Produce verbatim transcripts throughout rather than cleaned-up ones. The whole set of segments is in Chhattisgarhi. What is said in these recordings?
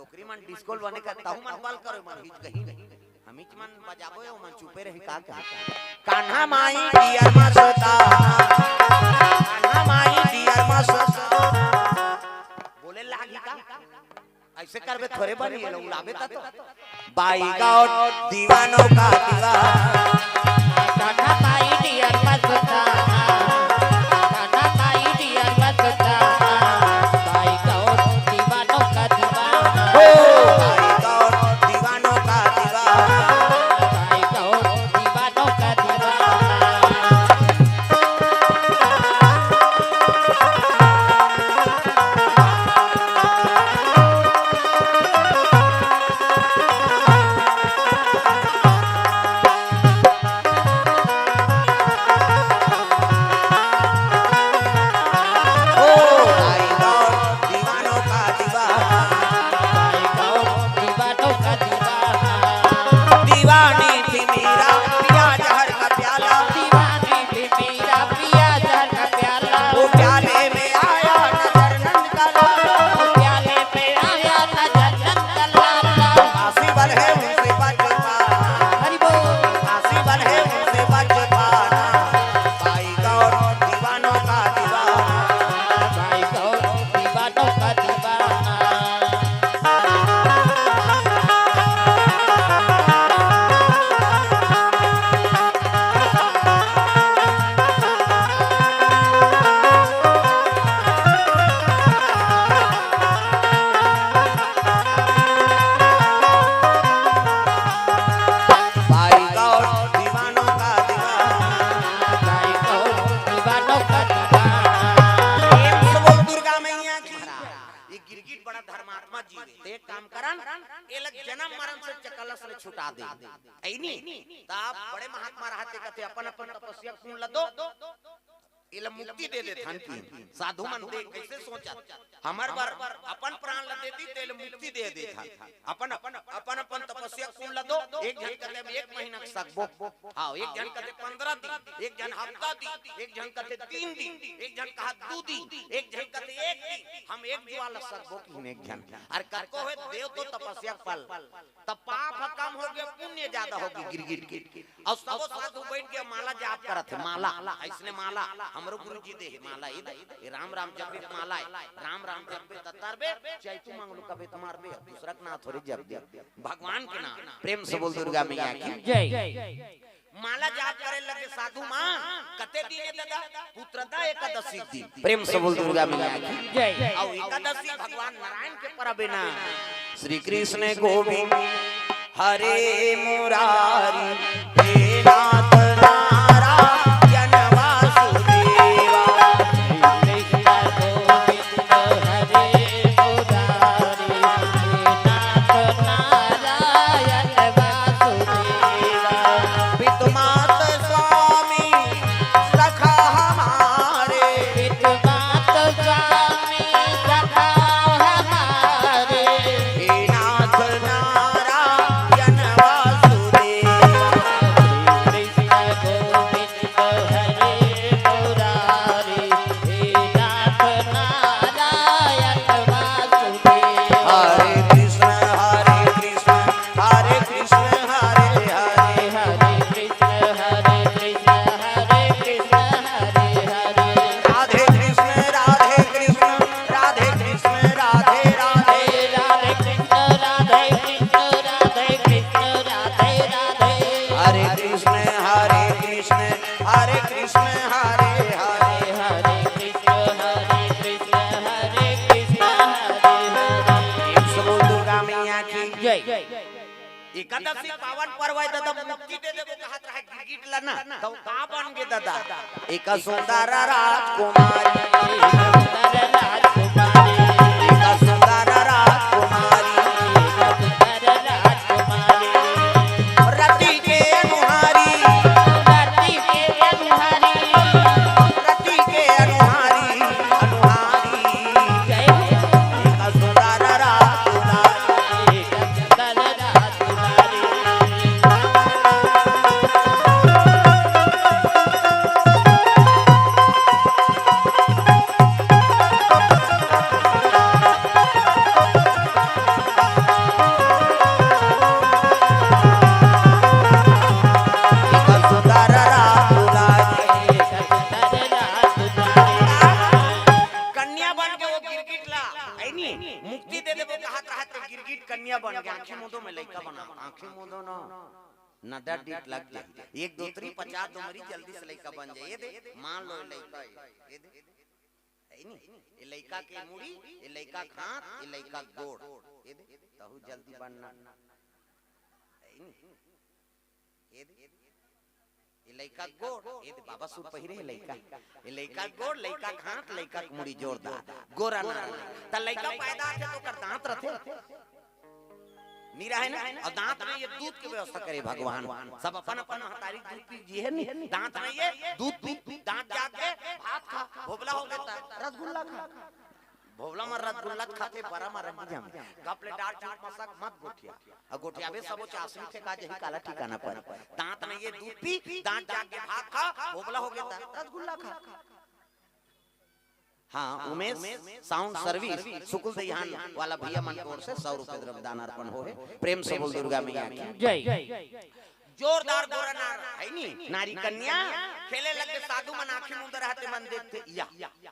ओकरी मन डिस्को बने का, तहु मन बल करो, मन हिच कहीं नहीं। हमीच मन बजाबो, ओ मन चुपे रही, का कहे? कान्हा माई डियर मस्ताना, कान्हा माई डियर मस्ताना। बोले लागी का? ऐसे करबे थोरे बनी, ये लोग लाबे ता तो। बाई गौर दीवानों का दीवाना। कान्हा माई डियर मस्ताना, कान्हा माई डियर मस्ताना। बाई गौर दीवानों का दीवाना। हो, बाई गौर दीवानों का दीवाना। बाई गौर दीवानों का दीवाना। ओ भाई गौर दीवानों का दीवाना। भाई गौर दीवानों का दीवाना। दीवानी थी मीरा, पिया जहर का प्याला। दीवानी थी मीरा, पिया जहर का प्याला। वो प्याले में आया नजर नंद का लाला। वो प्याले में आया नजर नंद का लाला। आसी बल है उनसे बच पाना। हरि बोल। आसी बल है उनसे बच पाना। भाई गौर दीवानों का दीवाना। भाई गौर दीवानों का दीवाना। भाई गौर दीवानों का दीवाना। भाई गौर दीवानों का दीवाना। प्रेम से बोल दुर्गा मैया की। ये गिरगिट बड़ा धर्मात्मा जीव हे। ते एक काम करन, एला जन्म मरण से चकलस ले छुटा दे। ऐनी, त आप बड़े महात्मा रहते कथे, अपन अपन तपस्या कुंड ल दो, एला मुक्ति दे देथन कि साधु मन दे कैसे सोचत, हमर बर अपन प्राण ल दे दी, तेल मुक्ति दे देथन। अपन, अपन, अपन तपस्या कुंड ल दो, एक झन कथे एक महीना के सकबो, हाँ, एक झन कथे पंद्रह दिन, एक झन हफ्ता दिन, एक झन कथे तीन दिन, एक झन कहा दू दिन, एक झन कथे एक दिन, हम एक जुआ ल सकबो कि एक झन। अरे कतको होय देव तो तपस्या फल, त पाप ह कम होगे, पुण्य ज्यादा होगे गिरगिट के। अउ सबो साधु बइठ के माला जाप करत हे, माला, अइसने माला, हमरो गुरुजी दे हे माला, ए दे, ए राम राम जपे के माला हे, राम राम जपबे त तरबे, चैतू मंगलू कबे त मरबे, दूसरा के नाम थोरे जपबे, भगवान के नाम। प्रेम से बोल दुर्गा मैया की। जय। माला जाप करे लगे साधु मन, कते दिन हे ददा? पुत्रदा एकादशी दिन। प्रेम से बोल दुर्गा मैया की। जय। अउ एकादशी भगवान नारायण के परब हे ना। श्री कृष्ण गोविंद हरे मुरारी, हे नाथ नारायण वासुदेवा। श्री कृष्ण गोविंद हरे मुरारी, हे नाथ नारायण वासुदेवा। पितमात स्वामी सखा हमारे। पितमात स्वामी सखा हमारे। हे नाथ नारायण वासुदेवा। श्री कृष्ण गोविंद हरे मुरारी, हे नाथ नारायण वासुदेवा। हरे कृष्ण, हरे कृष्ण, हरे कृष्ण, हरे हरे। हरे कृष्ण, हरे कृष्ण, हरे कृष्ण, हरे हरे। राधे कृष्ण, राधे कृष्ण, राधे कृष्ण, राधे राधे। राधे कृष्ण, राधे कृष्ण, राधे कृष्ण, राधे राधे। हरे कृष्ण, हरे कृष्ण, हरे कृष्ण, हरे हरे। हरे कृष्ण, हरे कृष्ण, हरे कृष्ण, हरे हरे। प्रेम से बोल दुर्गा मैया की। जय। एकादशी पावन पर्व हे ददा, मुक्ति दे देबो कहत रहे गिरगिट ल ना, त का बन गे ददा? एक सुंदर राजकुमारी, एक सुंदर राजकुमारी, एक सुंदर राजकुमारी, एक सुंदर राजकुमारी। रति के अनुहारी, रति के अनुहारी, रति के अनुहारी, अनुहारी। जय हो। एक सुंदर राजकुमारी, एक सुंदर राजकुमारी। बना, आँखी मूंदो ना, न डर डीट लग जाए। एक दो तरी पचास दो मरी जल्दी से लइका बन जाए। ये दे, मान लो ये लइका है, ये दे, है नी? ये लइका के मुड़ी, ये लइका के हाथ, ये लइका के गोड़, ये दे, तहू जल्दी बनना, है नी? ये दे, ये लइका के गोड़, ये दे बाबा सुर पहिरे हे लइका, ये लइका के गोड़, लइका के हाथ, लइका के मुड़ी जोरदार, गोरा ना रहे। त लइका पैदा आथे तो ओकर दांत रथे, नी रहे ना? अउ दांत में ये दूध के व्यवस्था करे भगवान। सब अपन अपन महतारी के दूध पी जी है नी, दांत में ये दूध पी, दांत जाग के भात खा, भोबला हो गया त रसगुल्ला खा, भोबला में रसगुल्ला खाथे, बरा में रंगी जाम, गप ले डार चुप मसक मत गोठिया, अउ गोठियाबे सबो चासनी फेंका जही, काला ठिकाना पर। दांत में ये दूध पी, दांत जाग के भात खा, भोबला हो गया त रसगुल्ला खा। हाँ, उमेश साउंड सर्विस सुकुल दहियान वाला भैया मन की ओर से सौ रुपए द्रव्य दान अर्पण हो है। प्रेम से बोल दुर्गा मैया की। जय। जोरदार गोरा नार है नी, नारी कन्या खेले लगे, साधु मन आँखी मूंद रहते मन देखते, या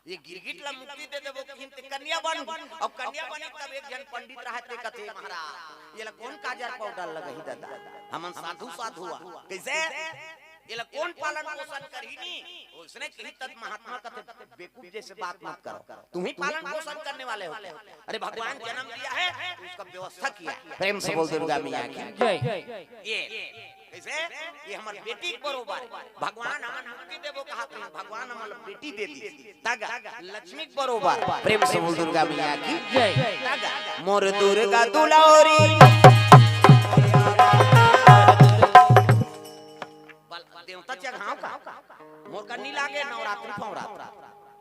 ये गिरगिट ला मुक्ति दे देबो किहिन ते कन्या बन, अउ कन्या बनी तब एक झन पंडित रहते कथे महाराज, ये ला कोन काजर पाउडर लगही दादा, हमन साधु साधु आ, कइसे? ये ला कोन पालन पोषण करही नी? ओइसने कही तब महात्मा कथे, "बेवकूफ जैसे बात मत करो, तुम ही पालन पोषण करने वाले हो क्या? अरे भगवान जन्म दिया है, उसका व्यवस्था किया है।" प्रेम से बोल दुर्गा मैया की। जय। ये कइसे? ये हमर बेटी के बरोबर है। भगवान हमन मुक्ति देबो कहा तो भगवान हमन बेटी दे दी। तगा लक्ष्मी के बरोबर। प्रेम से बोल दुर्गा मैया की। जय। तगा मोर दुर्गा दुलारी। बल-, देवता चघाव का? मोर का नी लागे नवरात्रि फवरात्रि।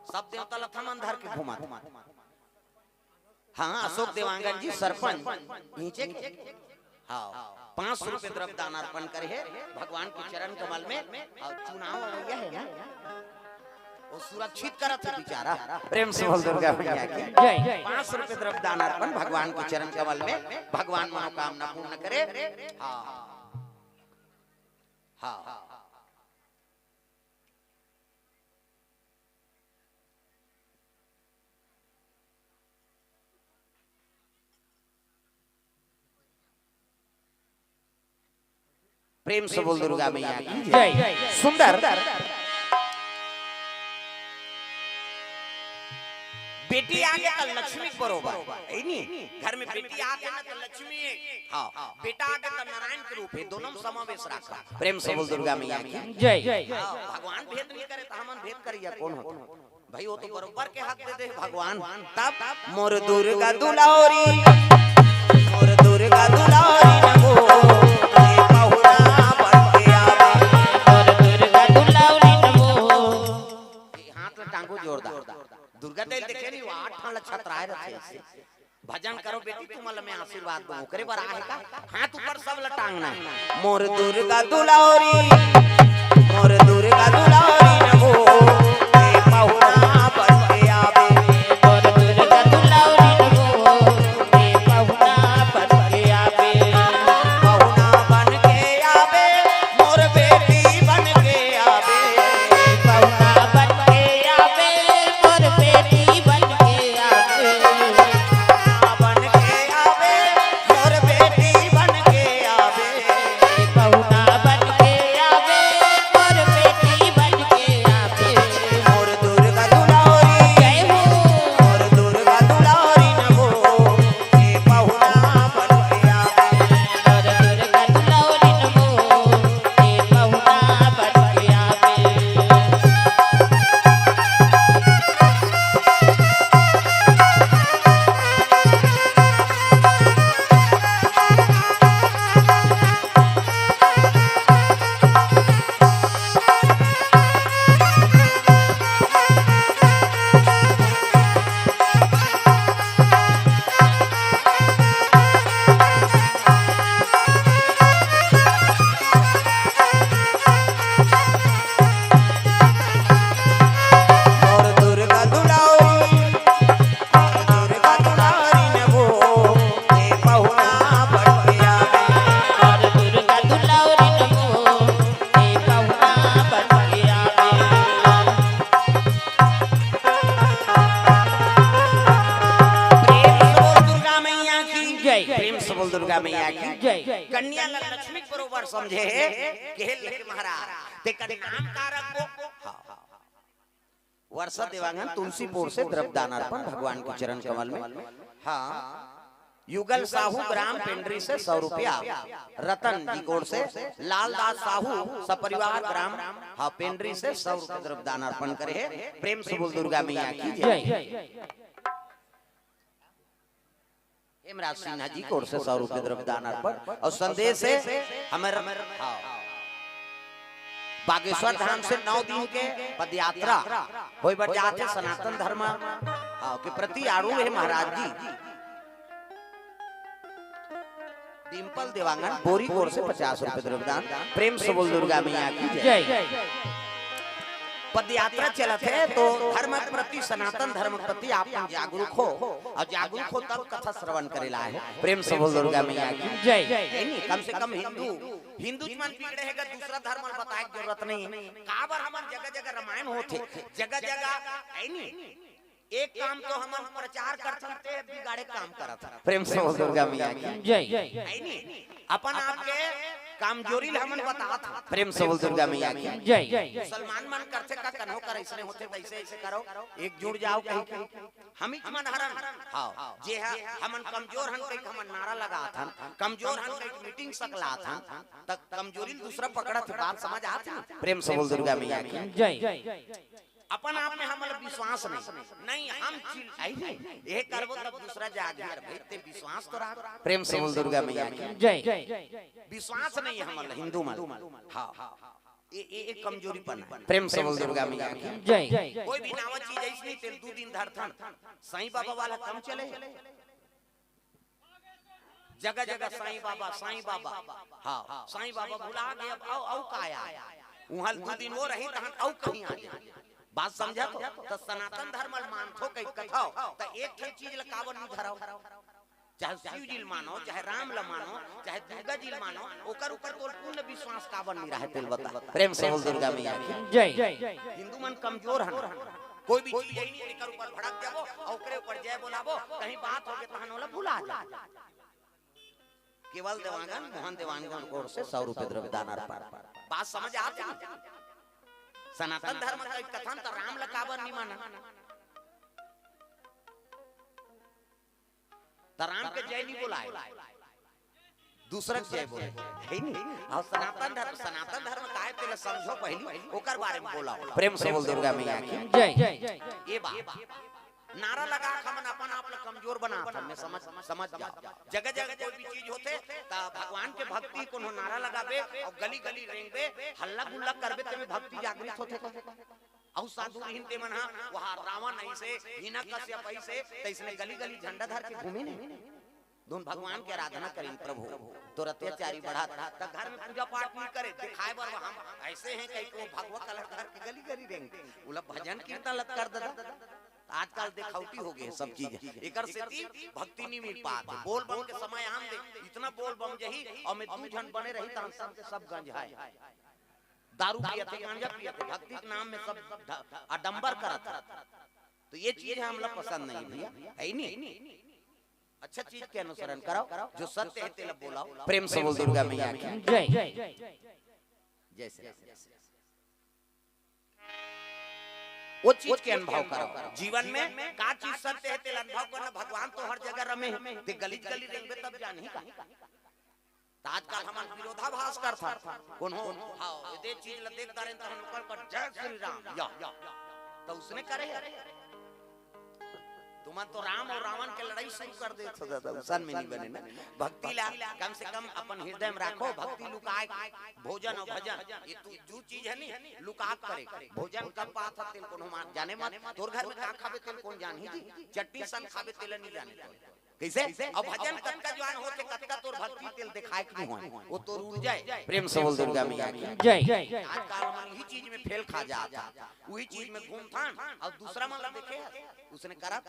सब देवता ल थमन धर के घुमात। हाँ, अशोक देवांगन जी सरपंच नीचे के। हाँ, पाँच सौ रुपए द्रव्य दान अर्पण करे हे भगवान के चरण कमल में। अउ चुनाव अवइया हे ना, वो सुरक्षित करत हे बेचारा। प्रेम से बोल दुर्गा मैया की। जय। पाँच सौ रुपए द्रव्य दान अर्पण भगवान के चरण कमल में, भगवान मनोकामना पूर्ण करे। हाँ। हाँ। प्रेम से बोल दुर्गा मैया की। जय। सुंदर। बेटी आगे त लक्ष्मी के बरोबर, है नी? घर में बेटी आगे ना त लक्ष्मी है। हाँ, बेटा आगे त नारायण के रूप है, दोनों में समावेश रखा। प्रेम से बोल दुर्गा मैया की। जय। हाँ, भगवान भेद नहीं करे त हमन भेद करिया कोन होता? भाई, वो तो बरोबर के हक दे दे भगवान। तब मोर दुर्गा दुलारी, मोर दुर्गा दुलारी नमो, ये पहुना बन के आवे। मोर दुर्गा दुलारी नमो। ये हाथ ला टांगो जोरदार। दुर्गा देवी देखे नहीं, वो आठ ठान ला छतराए रखे। भजन करो बेटी, तुमन ल मैं आशीर्वाद दूं। ओकरे बर आहे का? हाथ ऊपर सब ल टांगना हे। मोर दुर्गा दुलारी, मोर दुर्गा दुलारी नमो, ए पहुना बन के आवे। मोर दुर्गा दुलारी नमो, ए पहुना बन के आवे। पहुना बन के आवे, मोर बेटी बन के आवे। पहुना बन के आवे, मोर बेटी बन के आवे। पहुना बन के आवे, मोर बेटी बन के आवे। पहुना बन के आवे, मोर बेटी बन के मैया की जय। कन्या ला लक्ष्मी बरोबर समझे हे, केहे लगे महाराज, तेकर नाम का रखबो? हाँ। वर्षा देवांगन तुलसीपुर से द्रव्यदान अर्पण भगवान के चरण कमल में। हाँ, युगल साहू ग्राम पेंड्री से सौ रुपया, रतन जी कोर से, लालदास साहू सपरिवार ग्राम, हाँ, पेंड्री से सौ रुपया द्रव्यदान अर्पण करे हे। प्रेम से बोल दुर्गा मैया की जय। जय। हेमराज सिन्हा जी कोर से सौ रुपये द्रव्यदान अर्पण अउ संदेश हे हमर, हाँ, बागेश्वर धाम से नौ दिन के पदयात्रा होय बर जात हे सनातन धर्म, हाँ, के प्रति आड़ू हे महाराज जी। डिंपल देवांगन बोरी कोर से पचास रुपये द्रव्यदान। प्रेम से बोल दुर्गा मैया की जय। जय। पदयात्रा चलत हे तो धर्म के प्रति, सनातन धर्म के प्रति आप मन जागरूक हो अउ जागरूक हो तब कथा श्रवण करे ला आए हो। प्रेम से बोल दुर्गा मैया की जय। हे नी, कम से कम हिंदू, हिंदू मन बिगड़े हे गा, दूसरा धर्म ल बताए के जरूरत नहीं हे। काबर हमन जगह जगह रामायण होथे, जगह जगह, हे नी, एक काम तो हमन प्रचार करथन ते बिगाड़े काम करत हन। प्रेम से बोल दुर्गा मैया की जय। हे नी, अपन आप के कमजोरी ल हमन बतात हन। प्रेम से बोल दुर्गा मैया की जय। मुसलमान मन करथे का कन्हो कर अइसने होथे, वैसे ऐसे करो, एकजुट जाओ कहि के। हमीच मन हरन, हाँ, जे ह हमन कमजोर हन कहि के हमन नारा लगात हन, कमजोर हन कहि के मीटिंग सकलात हन, त कमजोरी ल दूसरा पकड़त हे, बात समझ आत हे ना? प्रेम से बोल दुर्गा मैया की जय। अपन आप में हमन ला विश्वास नहीं, नहीं हम चिल, आई नहीं, ये करबो तब दूसरा जाग यार भाई, ते विश्वास तो रख। प्रेम से बोल दुर्गा मैया की जय। विश्वास नहीं हे हमन ला हिंदू मन, हाँ, ये, ये, ये कमजोरीपन हे। प्रेम से बोल दुर्गा मैया की जय। कोई भी नावा चीज ऐसी नहीं, तेल दू दिन धरथन, साईं बाबा वाला कम चले, जगह जगह साईं बाबा, साईं बाबा, हाँ, साईं बाबा भुला गए, अब अउ, अउ का आय? उहाँ दू दिन वो रही, तहन अउ कहीं आ जाए। बात समझा तो? त सनातन धर्म ल मानथो कहि कथव, त एक ठन चीज ल काबर नहीं धरव? चाहे शिव जी ल मानो, चाहे राम ल मानो, चाहे दुर्गा जी ल मानो, ओकर ऊपर तोर पूर्ण विश्वास काबर नहीं रहे, तेल बता। प्रेम से बोल दुर्गा मैया की जय। हिंदू मन कमजोर हन, कोई भी चीज यही नहीं, एकर ऊपर भड़क जाबो अउ ओकरे ऊपर जय बोलाबो, कहीं बात होगे तहन ओला भुला जाबो। केवल देवांगन, मोहन देवांगन कोर से सौ रुपये द्रव्यदान अर्पण। बात समझ आत हे? सनातन धर्म के कथन त राम ल काबर नहीं माना? त राम के जय नहीं बोलाए, दूसरा के जय बोले, हे नहीं? अउ सनातन धर्म, सनातन धर्म का आय तेला समझो पहिली, ओकर बारे में बोलाव। प्रेम से बोल दुर्गा मैया की जय। ये बात नारा लगा के हमन अपन आप ल कमजोर बनात हन, मैं समझ, समझ जा। जगह जगह कोई भी चीज होथे, त भगवान के भक्ति कोनो नारा लगाबे अउ गली गली रेंगबे, हल्ला गुल्ला करबे, तेमे भक्ति जागृत होथे का? अउ साधु रहिन ते मन ह, वहाँ रावण ऐसे, हिना कश्यप ऐसे, त इसने गली गली झंडा धर के घूमे नहीं। धुन भगवान के आराधना करिन, प्रभु तोर अत्याचारी बढ़त, त घर में पूजा पाठ नहीं करे, दिखाए बर हम ऐसे हैं कहि के वो भगवा कलर धर के गली गली रेंगथे। ओला भजन कीर्तन लत कर ददा। आजकल देखावटी हो गए सब चीज, एकर सेती भक्ति नहीं मिल पात। बोल बम के समय आन दे, इतना बोल बम जही अउ मैं दू झन बने रही, तहन सब के सब गंज है। दारू पियत हे, गांजा पियत हे, भक्ति के नाम में सब ढ-, आडंबर करत हे। तो ये चीज हमला पसंद नहीं भैया, हे नहीं? अच्छा चीज के अनुसरण कराव, जो सत्य हे तेला बोलाव। प्रेम से बोल दुर्गा मैया की जय। जय श्री राम। वो चीज के अनुभव कराव जीवन में, का चीज सत्य हे तेला अनुभव करना। भगवान तो हर जगह रमे हे, ते गली गली रेंगबे तब जानही का। त आजकल हमन विरोधाभास करथन। कोनो, हाँ, एदे चीज ल देख डारेन, त हमन ओकर कर जय श्री राम, या। त उसने करे हे। तुमन तो राम अउ रावण के लड़ाई शुरू कर देथो दादा, उसन में नहीं बने ना। भक्ति ला कम से कम अपन हृदय में राखो, भक्ति लुकाए, भोजन अउ भजन, ये तू जो चीज हे नी, लुका के करे। भोजन कब पात हस तेल कोनो मान जाने मत, तोर घर में का खाबे तेल कोन जानही जी, चटनी सन खाबे तेल नहीं जाने तोर। कइसे? अब भजन कतका जुआन होथे, कतका तोर भक्ति तेल देखाए के नहीं होय, वो तोर उड़ जाए। प्रेम से बोल दुर्गा मैया की जय। आजकल मन इही चीज में फेल खा जात हे, उही चीज में घूमथन, अउ दूसरा मन ला देखे हे, उसने करत।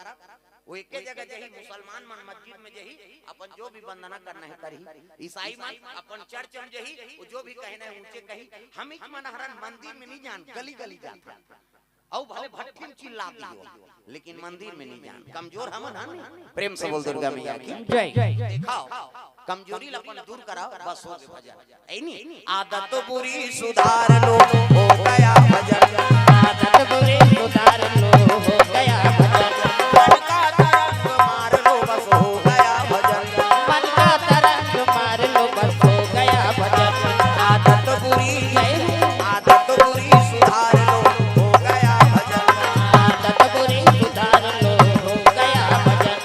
वो एके जगह जही, मुसलमान मन मस्जिद में जही, अपन जो भी वंदना करना हे करही, ईसाई मन अपन चर्च में जही, वो जो भी कहना हे ऊंचे कही, हमीच मन हरन मंदिर में नहीं जान, गली गली जाथन। अउ भले भट्ठी में चिल्ला दियो, लेकिन मंदिर में नहीं जान। कमजोर हमन हन नहीं। प्रेम से बोल दुर्गा मैया की। जय। देखाओ, कमजोरी ला अपन दूर कराओ, बस हो गए भजन। ऐ नहीं, आदत बुरी सुधार लो, हो गया भजन। आदत बुरी सुधार लो, हो गया भजन। मन का तरंग मार लो, बस हो गया भजन। मन का तरंग मार लो, बस हो गया भजन। आदत बुरी, आदत बुरी सुधार लो, हो गया भजन। आदत बुरी सुधार लो, हो गया भजन।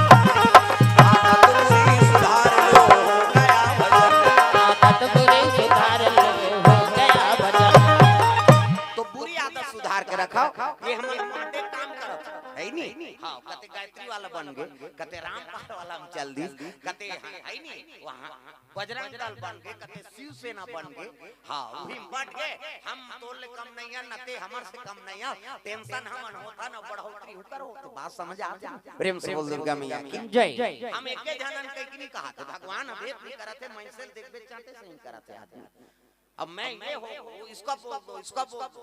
आदत बुरी सुधार लो, हो गया भजन। आदत बुरी सुधार लो, हो गया भजन। तो बुरी आदत सुधार के रखो, ये हमन बाटे काम करत है नी। हाँ, कते गायत्री वाला बन गए, कते रामपाल वाला में चल दिस, कते है नी वहाँ बजरंग दल बन गए, कते शिवसेना बन गए। हाँ, वही बट गए। हम तोर ले कम नहीं है, न ते हमर से कम नहीं है। टेंशन हमन होता न बढ़ोतरी हो करो, तो बात समझ आती। प्रेम से बोल दुर्गा मैया की। जय। हम एक झनन कहीं नहीं कहा थे, भगवान भेद नहीं करते, मैं से देखबे चाहते से नहीं करते आदमी। अब मैं ये हो, वो इसका बोल दो, इसका बोल दो।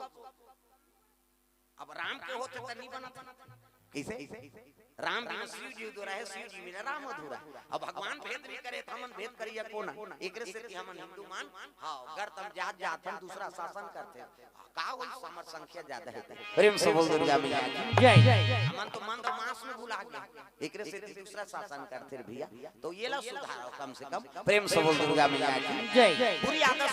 अब राम के होते तो नहीं बनत। कैसे? राम बिना शिव जी अधूरा है, शिव जी बिना राम अधूरा है। अब भगवान भेद नहीं करे, तो हमन भेद करिया कोन? एकरे से कि हमन हिंदू मान, हाँ, गर तम जात जात हम दूसरा शासन करते। का होई, हमर संख्या ज्यादा है। प्रेम से बोल दुर्गा मैया की। जय। हमन तो मन तो मास में भुला गए, एकरे से कि दूसरा शासन करते रे भैया। तो ये ला सुधारो कम से कम। प्रेम से बोल दुर्गा मैया की। जय। बुरी आदत